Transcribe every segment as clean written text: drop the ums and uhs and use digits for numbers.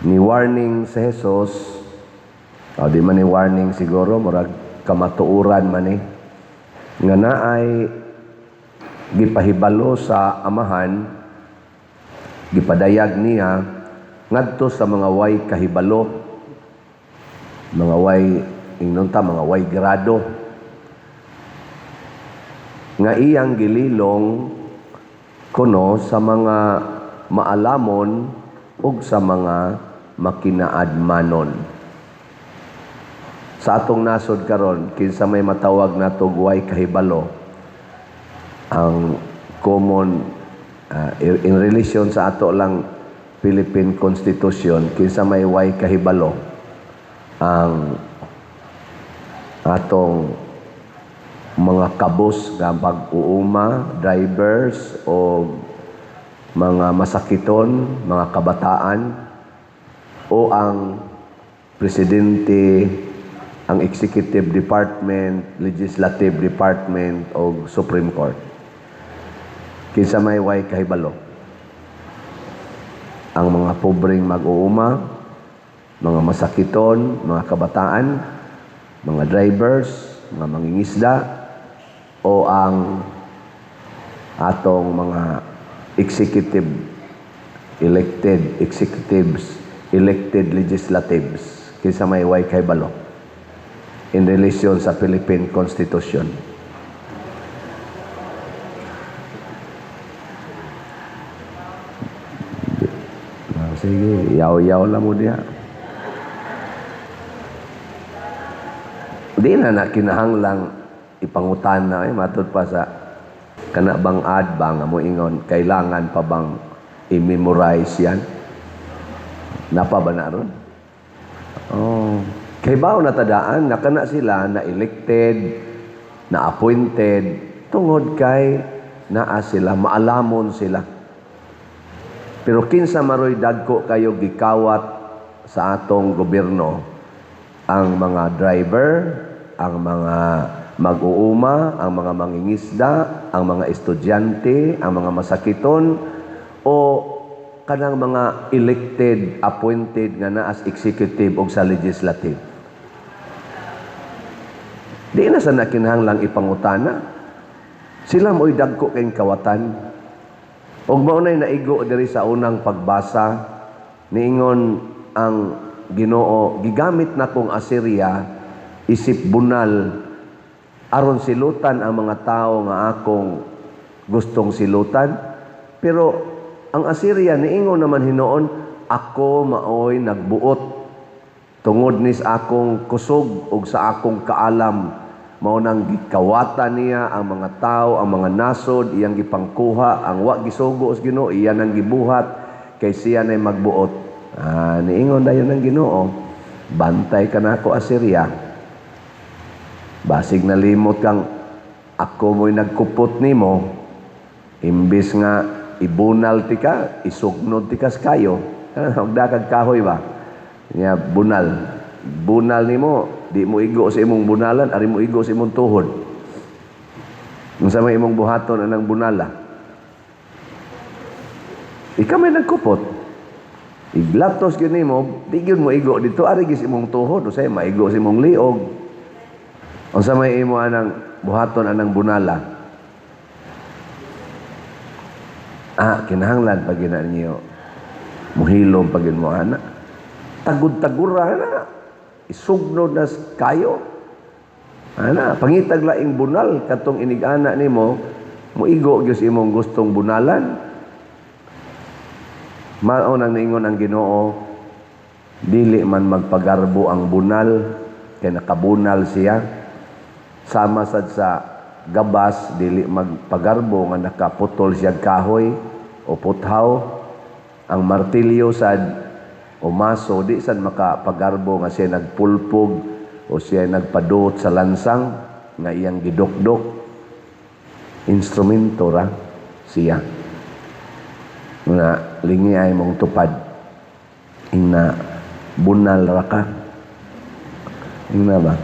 Ni warning sa Jesus, o di man ni warning siguro, murag kamatuoran man ni, nga naay gipahibalo sa Amahan, gipadayag niya ngadto sa mga way kahibalo, mga way ingnon ta, mga way grado, nga iyang gililong kuno sa mga maalamon ug sa mga makinaadmanon. Sa atong nasod karon, kinsa may matawag nato way kahibalo? Ang common, in relation sa ato lang Philippine Constitution, kinsa may way kahibalo? Ang atong mga kabus nga pag-uuma, drivers o mga masakiton, mga kabataan, o ang presidente, ang executive department, legislative department o Supreme Court? Kinsa may way kahibalo? Ang mga pobreng mag-uuma, mga masakiton, mga kabataan, mga drivers, mga mangingisda, o ang atong mga executive, elected executives, elected legislatives? Kinsa may way kahibalo in relation sa Philippine Constitution? Ah, sige, yaw-yaw lang mo diha. Di na na kinahanglang ipangutan na eh, matud pa sa kana bang ad ba nga mo ingon, kailangan pa bang i-memorize yan? Napa ba na ron? Oh. Kay bao na tadaan nga kana sila na elected, na appointed tungod kay naa sila, maalamon sila. Pero kinsa maroy dagko kayo gikawat sa atong gobyerno? Ang mga driver, ang mga mag-uuma, ang mga mangingisda, ang mga estudyante, ang mga masakiton, o kanang mga elected, appointed nga naa sa executive o sa legislative? Di na sa nakinahanglang ipangutana. Sila mo'y dagko kayong kawatan. Og mao na'y naigo diri sa unang pagbasa, niingon ang Ginoo, gigamit na kong Assyria isip bunal aron silutan ang mga tao nga akong gustong silutan. Pero ang Assyria niingon naman hinuon, ako maoy nagbuot tungod nis akong kusog ug sa akong kaalam. Mao nang gikawatan niya ang mga tao, ang mga nasod, iyang gipangkuha, ang wa gisugo sa Ginoo, iya nang gibuhat kay siya nay magbuot. Niingon dayon ang Ginoo, bantay ka nako, Assyria. Basig nalimot kang ako mo'y nagkupot nimo, imbis nga ibunal tika, isugnod tika sa kayo. Huwag kag kahoy ba? Nya bunal. Bunal nimo, di mo igo sa imong bunalan, ari mo igo sa imong tuhod. Unsa may imong buhaton anang bunala? Ikaw may nagkupot. Iglatos gyud nimo, di gyud mo igo dito, ari gyud sa imong tuhod, usay maigo sa imong liog. Unsa may imo anang buhaton anang bunala? Kinahanglan pag gina niyo. Muhilom pag mo ana. Tagud-tagura na. Isugnod na kayo. Ana, pangitag laing bunal katong inig-ana nimo, muigo gyud sa imong gustong bunalan. Mao nang niingon ang Ginoo, dili man magpagarbo ang bunal kay nakabunal siya. Sama sad sa gabas, dili magpagarbo nga nakaputol siya kahoy o puthaw. Ang martilyo sad o maso, di sad makapagarbo nga siya nagpulpog o siya nagpaduot sa lansang nga iyang gidukdok. Instrumento ra siya. Nga lingi ay mong tupad. Ingna bunal ra ka. Ingna ba?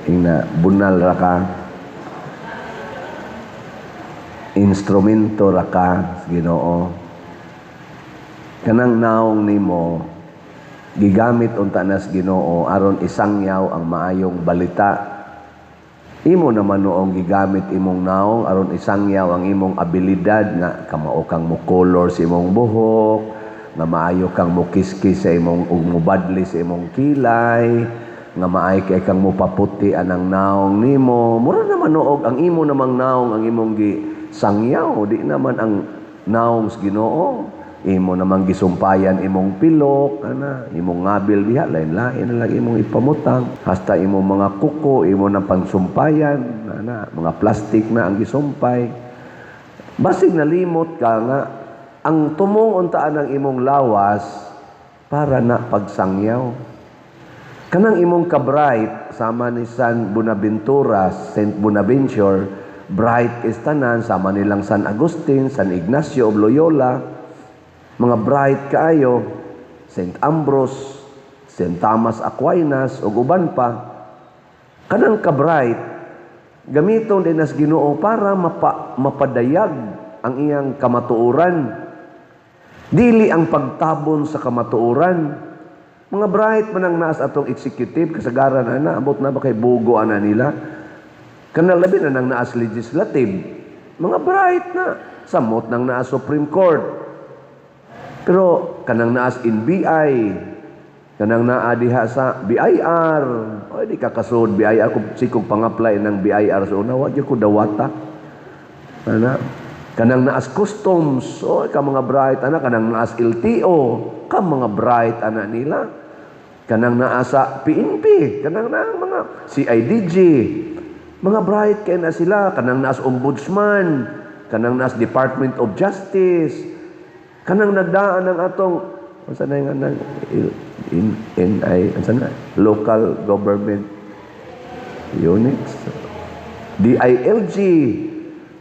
Ingna bunal ra ka. Instrumento ra ka sa Ginoo. Kanang naong nimo Gigamit unta nas Ginoo aron isangyaw ang maayong balita. Imo naman noong gigamit imong naong aron isangyaw ang imong abilidad nga kamao kang mo-color sa imong buhok, nga maayo kang mokiskis sa imong ug mobadli sa imong kilay, nga maay kay kang mopaputi anang naong nimo. Mura naman noog ang imo namang naong ang imong gisangyaw, di naman ang naong sa Ginoo. Imo namang gisumpayan imong pilok ana, imong ngabil diha, lain-lain na lang imong ipamutang, hasta imong mga kuko imo nang pangsumpayan ana, mga plastic na ang gisumpay. Basig nalimot ka nga ang tumong untaan ng imong lawas para na pagsangyaw. Kanang imong ka-bright sama ni San Bonaventura, Saint Bonaventure, bright is tanan sama nilang San Agustin, San Ignacio of Loyola, mga bright kaayo, Saint Ambrose, Saint Thomas Aquinas ug uban pa. Kanang ka-bright gamiton din nas Ginoo para mapadayag ang iyang kamatuoran. Dili ang pagtabon sa kamatuoran. Mga bright man ang naas atong executive, kasagaran ana, abot na ba kay bugo ana nila. Kanang labi na nang naas legislative, mga bright na samot nang naas Supreme Court. Pero kanang naas NBI, kanang naa diha sa BIR, oy, di ka kasud BIR kung sikog pang-apply ng BIR sa una, wa gyud ko dawata. Ana, kanang naas customs, oy, ka mga bright ana, kanang naas LTO, ka mga bright ana nila. Kanang naa sa PNP, kanang naa mga CIDG, mga bright kay na sila, kanang naas ombudsman, kanang naas Department of Justice, kanang nagdaan ng atong unsa na yung nang in, NI, unsa na, local government units, DILG,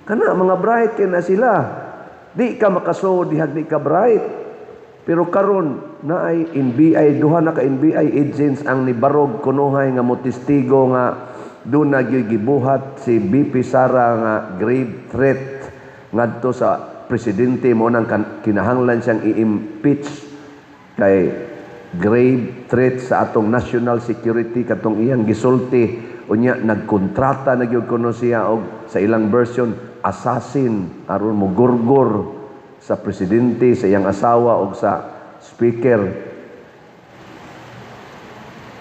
kana mga bright kay na sila. Di ka makasud dihag di ka bright. Pero karon naay NBI, duha na ka NBI agents ang nibarog kunuhay nga motestigo nga doon na gyud gibuhat si VP Sara nga grave threat ngadto sa presidente mo nang kinahanglan siyang i-impeach kay grave threat sa atong national security katong iyang gisulti. Unya nagkontrata na gyud kuno siya og sa ilang version assassin aron mo gurgor sa presidente, sa iyang asawa og sa speaker.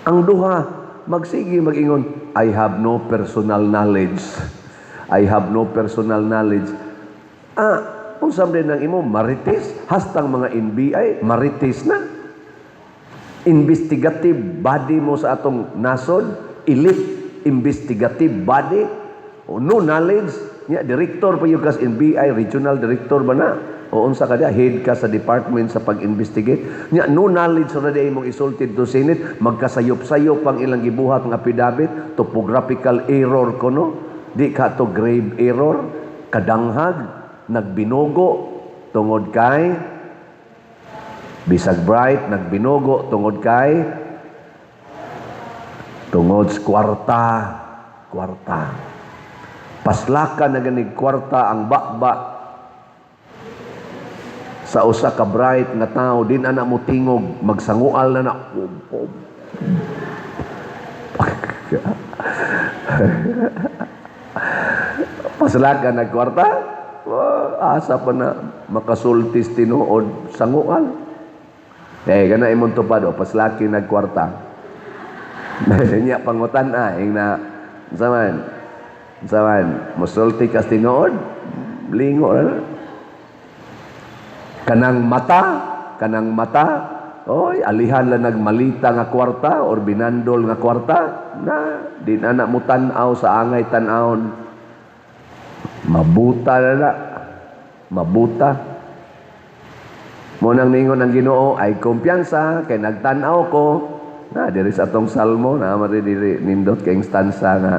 Ang duha magsige mag-ingon, "I have no personal knowledge. I have no personal knowledge." Ah, unsa man ang imo marites? Hastang mga NBI marites na. Investigative body mo sa atong nasod, elite investigative body, o no knowledge nya. Director pa yung kas NBI, regional director ba na o unsa ka diya, head ka sa department sa pag-investigate nya, no knowledge ra di imong isulti to Senate. Magkasayop-sayop ang ilang gibuhat nga affidavit, topographical error kono, di ka to grave error. Kadanghag nagbinugo tungod kay bisag bright, nagbinugo tungod kay tungod sa kwarta, kwarta. Paslaka na ganig kwarta ang baba sa usa ka bright nga tao, din ana mo tingog, magsangual na na. Paslaka na kwarta, oh, asa pa na makasultis tinuod, sangual. Eh, kana imong tupad o paslaki nagkwarta. Nya pangutan ah, ing na unsa man? Unsa man? Musulti kas tinuod, lingo na. Kanang mata, oy, alihan lang nagmalita nga kwarta or binandol nga kwarta, na di na na mo tan-aw sa angay tan-awon. Mabuta na na. Mabuta. Mo nang ningon ang Ginoo ay kumpiyansa kay nagtan-aw ko na diri sa atong salmo na mari diri nindot kay stanza nga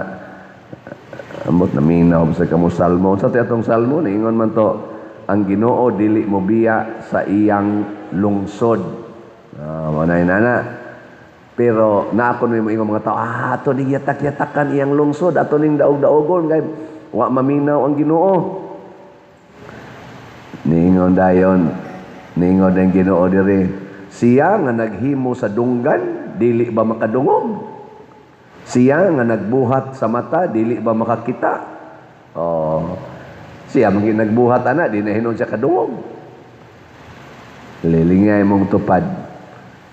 ambot na minaw sa kamo salmo. Sa atong salmo niingon man to ang Ginoo dili mo biya sa iyang lungsod. Ah, mo na nana. Pero naako mo ingon mga tao, ah, ato ni yatak-yatakan iyang lungsod, ato ning daog-daogon kay wa maminaw ang Ginoo. Niingon dayon, niingon ang Ginoo diri, Siya nga naghimo sa dunggan, dili ba makadungog? Siya nga nagbuhat sa mata, dili ba makakita? Oh, siya man nagbuhat ana, di na hinuon siya kadungog. Lilingay mong tupad.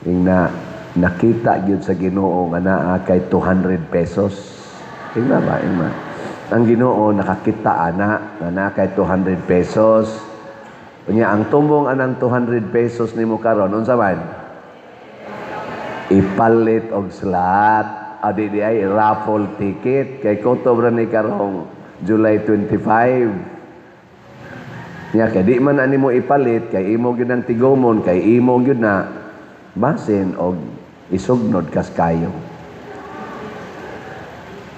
Ingna nakita gyud sa Ginoo nga naa kay 200 pesos. Ingna ba, ingna. Ang Ginoo nakakita ana nga naa kay 200 pesos. Unya ang tumbong anang 200 pesos nimo karon, unsa man? Ipalit og slot. Adi di ay raffle ticket kay kutob ra ni karong July 25. Nya kay di man ani mo ipalit kay imo gyud ang tigomon, kay imo gyud na basin og isugnod kas kayo.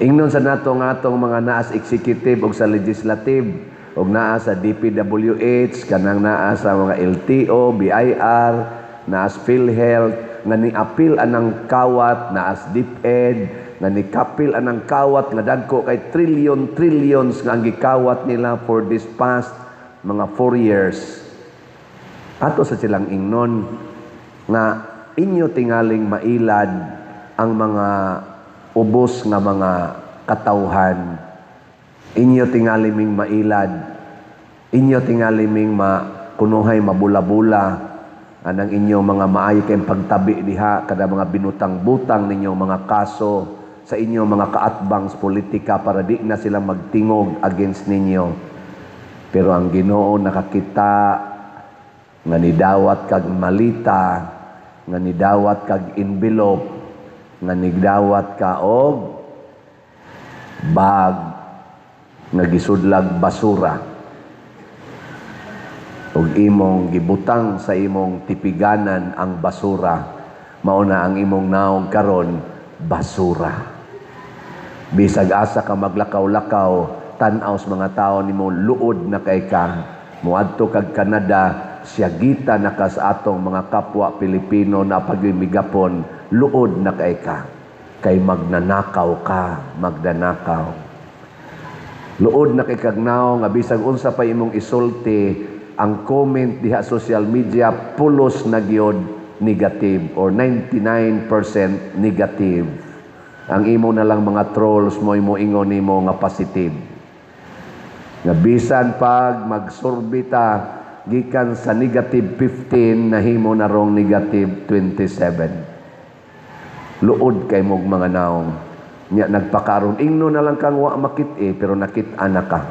Ingnon sa nato nga atong mga naas executive og sa legislative og naa sa DPWH, kanang naa sa mga LTO, BIR, naas PhilHealth nga ni-apil anang kawat, naas DepEd nga ni-apil anang kawat nga dagko kay trillion trillions nga ang gikawat nila for this past mga 4 years. Ato sa silang ingnon nga inyo tingaling mailad ang mga ubos nga mga katawhan. Inyo tingali ming mailad. Inyo tingali ming makunuhay mabula-bula anang inyong mga maayo kayong pagtabi diha kada mga binutang-butang ninyong mga kaso sa inyong mga kaatbang sa politika para di na sila magtingog against ninyo. Pero ang Ginoo nakakita nga nidawat kag malita, nga nidawat kag envelope, nga nidawat ka og bag nga gisudlag basura ug imong gibutang sa imong tipiganan ang basura. Mao na ang imong naong karon, basura. Bisag asa ka maglakaw-lakaw, tan-aw sa mga tao nimo, luod na kay ka. Muadto kag Canada, siyagita na ka sa atong mga kapwa Pilipino na pagimigapon, luod na kay ka. Kay magnanakaw ka, magnanakaw. Luod na kay kag naong nga bisag unsa pa imong isulti, ang comment diha social media pulos na gyud negative or 99% negative. Ang imo na lang mga trolls mo imo ingon nimo nga positive. Nga bisan pag magsurbita gikan sa negative 15, nahimo na rong negative 27. Luod kay mog mga naong. Nya nagpakaron ingno na lang kang wa makit-i, pero nakit-a na ka.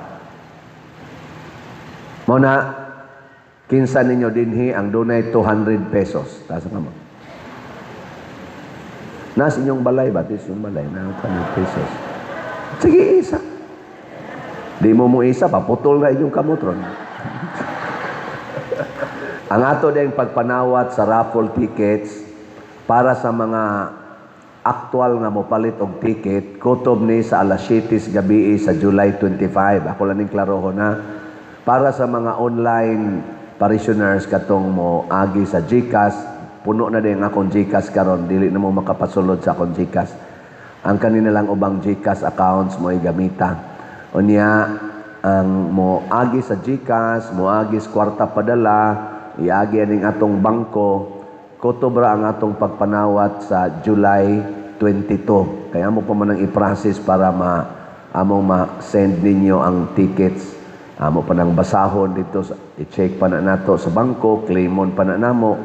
Mao na, kinsa ninyo dinhi ang dunay 200 pesos? Taas ka mo. Nas inyong balay ba? Tis inyong balay na 200 pesos. Sige, isa. Di mo mo isa, paputol na inyong kamot ron. Ang ato din pagpanawat sa raffle tickets para sa mga aktual nga mopalit og ticket, kutob ni sa alas 7 sa gabi sa July 25. Ako lang ning klarohon na. Para sa mga online parishioners katong mo agi sa GCash, puno na din akong GCash karon, dili na mo makapasulod sa akong GCash. Ang kanina lang ubang GCash accounts mo gamita. Unya ang mo agi sa GCash, mo agi sa Kwarta Padala, iagi aning atong bangko, kutob ra ang atong pagpanawat sa July 22. Kaya mo pa man ang i-process para ma among ma-send ninyo ang tickets. Amo pa nang basahon dito, i-check pa na nato sa bangko, claimon pa na namo,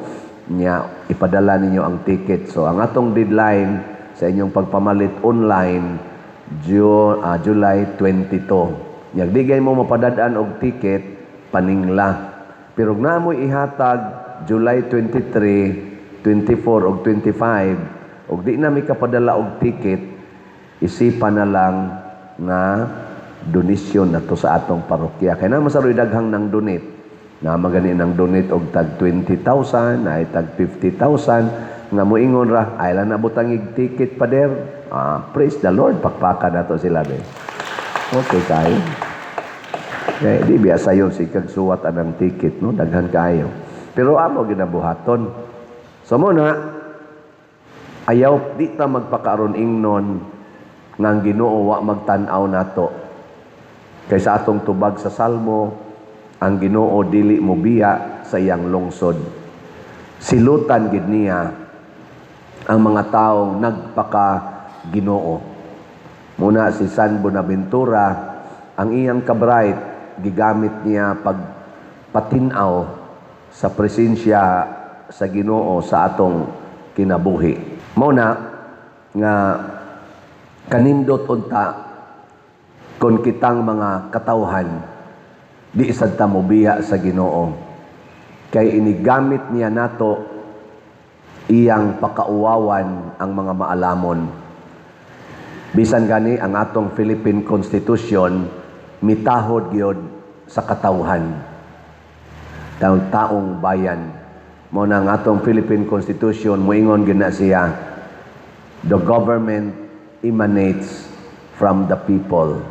nya ipadala ninyo ang ticket. So ang atong deadline sa inyong pagpamalit online, July 22. Nya digay mo mapadad-an og ticket, paningla. Pero na mo ihatag July 23, 24 og 25 og di na mi kapadala og ticket, isipan na lang nga donasyon na to sa atong parokya. Kay na masaroy daghang nang donate. Na magani nang donate og tag 20,000, ay tag 50,000 nga moingon ra, ay lang nabutang ig ticket, pader. Ah, praise the Lord, pakpakan nato sila be. Okay kayo. Kaya di biya sayon si kag suwat anang ticket, no, daghan kayo. Pero amo ginabuhaton. So mo na ayaw di ta magpakaaron ingnon nga ang Ginoo wa magtan-aw nato. Kay sa atong tubag sa Salmo, ang Ginoo dili mobiya sa iyang lungsod. Silutan gid niya ang mga taong nagpaka Ginoo. Muna si San Buenaventura, ang iyang kabright gigamit niya pagpatinaw sa presensya sa Ginoo sa atong kinabuhi. Mao na nga kanindot unta kung kitang mga katawhan di sad ta mobiya sa Ginoo, kay inigamit niya nato iyang pakauwawan ang mga maalamon. Bisan gani ang atong Philippine Constitution mitahod gyud sa katawhan, taong taong bayan. Mo na ang atong Philippine Constitution, moingon gyud na siya, "The government emanates from the people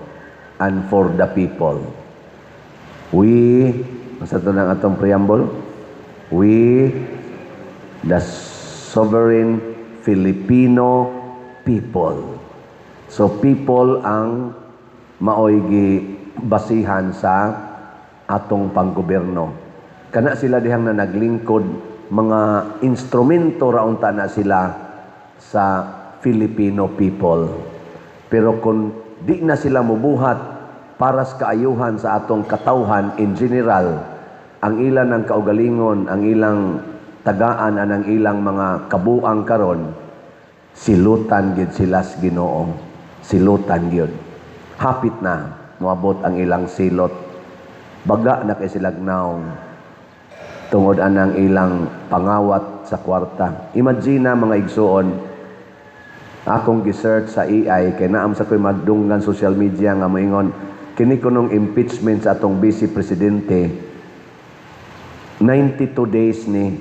and for the people." We, masa to ng atong preamble? "We, the sovereign Filipino people." So people ang maoy basihan sa atong panggobyerno. Kana sila dihang na naglingkod, mga instrumento ra unta na sila sa Filipino people. Pero kung di na sila mubuhat para sa kaayuhan sa atong katawhan in general, ang ilan ng kaugalingon, ang ilang tagaan ang ilang mga kabuang karon, silutan gid sila sa Ginoo. Silutan gyud. Hapit na moabot ang ilang silot. Baga na kay sila naong tungod anang ilang pangawat sa kwarta. Imagine na, mga igsuon, akong gisearch sa AI kay naam sa ko'y magdunggan social media nga moingon kini kunong impeachment sa atong vice presidente, 92 days ni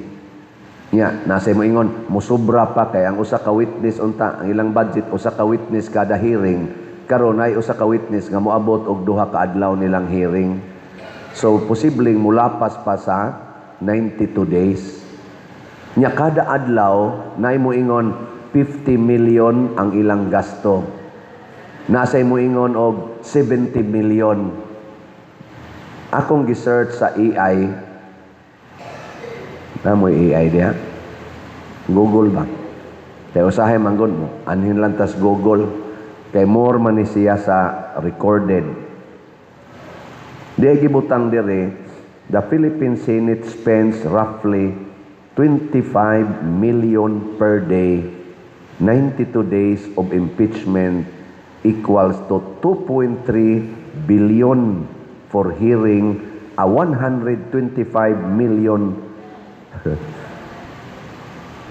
niya. Nasa moingon musubra pa kay ang usa ka witness unta, ang ilang budget, usa ka witness kada hearing. Karon ay usa ka witness nga moabot og 2 ka adlaw nilang hearing, so posibleng mulapas pa sa 92 days nya. Kada adlaw nay moingon 50 million ang ilang gasto, nasa moingon og 70 million. Akong gisearch sa AI na mo, AI diha, Google ba, kay usahay manggod mo anhin lang tas Google kay more man ni siya sa recorded. Di gibutang dire, the Philippine Senate spends roughly 25 million per day. 92 days of impeachment equals to 2.3 billion for hearing a 125 million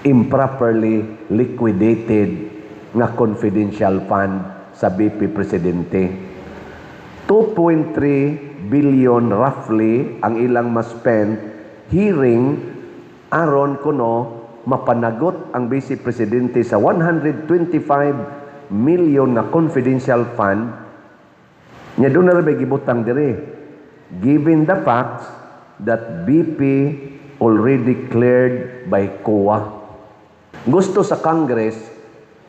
improperly liquidated nga confidential fund sa BP Presidente. 2.3 billion roughly ang ilang ma-spend hearing aron kuno mapanagot ang Vice Presidente sa 125 million na confidential fund nya. Doon na rin gibutang dire, "Given the facts that BP already cleared by COA." Gusto sa Congress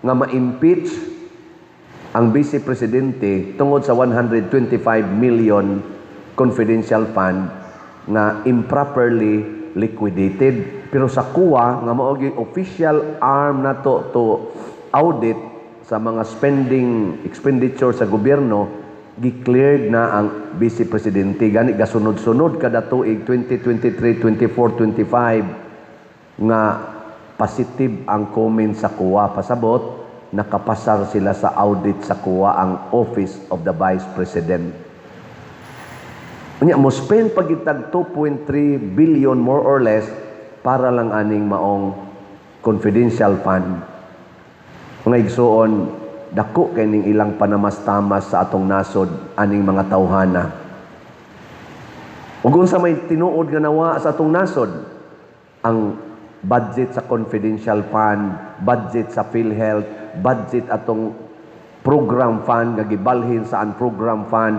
nga ma-impeach ang Vice Presidente tungod sa 125 million confidential fund nga improperly liquidated. Pero sa COA, nga mao gyud official arm nato to audit sa mga spending expenditure sa gobyerno, gi-cleared na ang Vice Presidente. Gani gasunod-sunod kada tuig, 2023, 24, 25, nga positive ang comment sa COA. Pasabot, nakapasar sila sa audit sa COA, ang Office of the Vice President. Unya mo spend pagitag 2.3 billion more or less para lang aning maong confidential fund. Mga igsuon, dako kay ning ilang panamastamas sa atong nasod aning mga tawhana. Ug unsa may tinuod nga nawa sa atong nasod? Ang budget sa confidential fund, budget sa PhilHealth, budget atong program fund nga gibalhin sa ang program fund,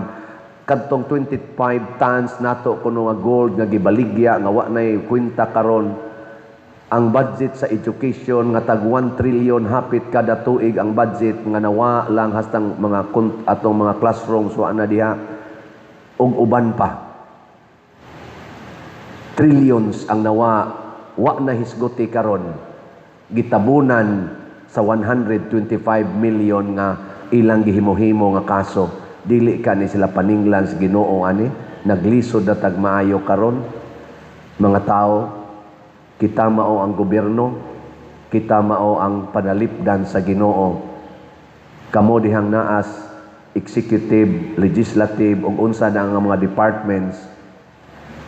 kadtong 25 tons nato kuno nga gold nga gibaligya nga wa nay kwenta karon, ang budget sa education nga tag 1 trillion hapit kada tuig ang budget nga nawa lang hastang mga atong mga classrooms wa na diha, ug uban pa. Trillions ang nawa. Wa na hisguti karon, gitabunan sa 125 million nga ilang gihimo-himo nga kaso. Dili ka ni sila paninglan sa Ginoo ani. Naglisod na tag maayo karon, mga tao. Kita mao ang gobyerno, kita mao ang panalipdan sa Ginoo. Kamo dihang naas executive, legislative ug unsa na ang mga departments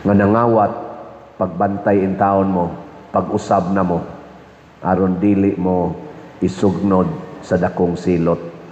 nga nangawat, pagbantay in taon mo, pag-usab na mo aron dili mo isugnod sa dakong silot.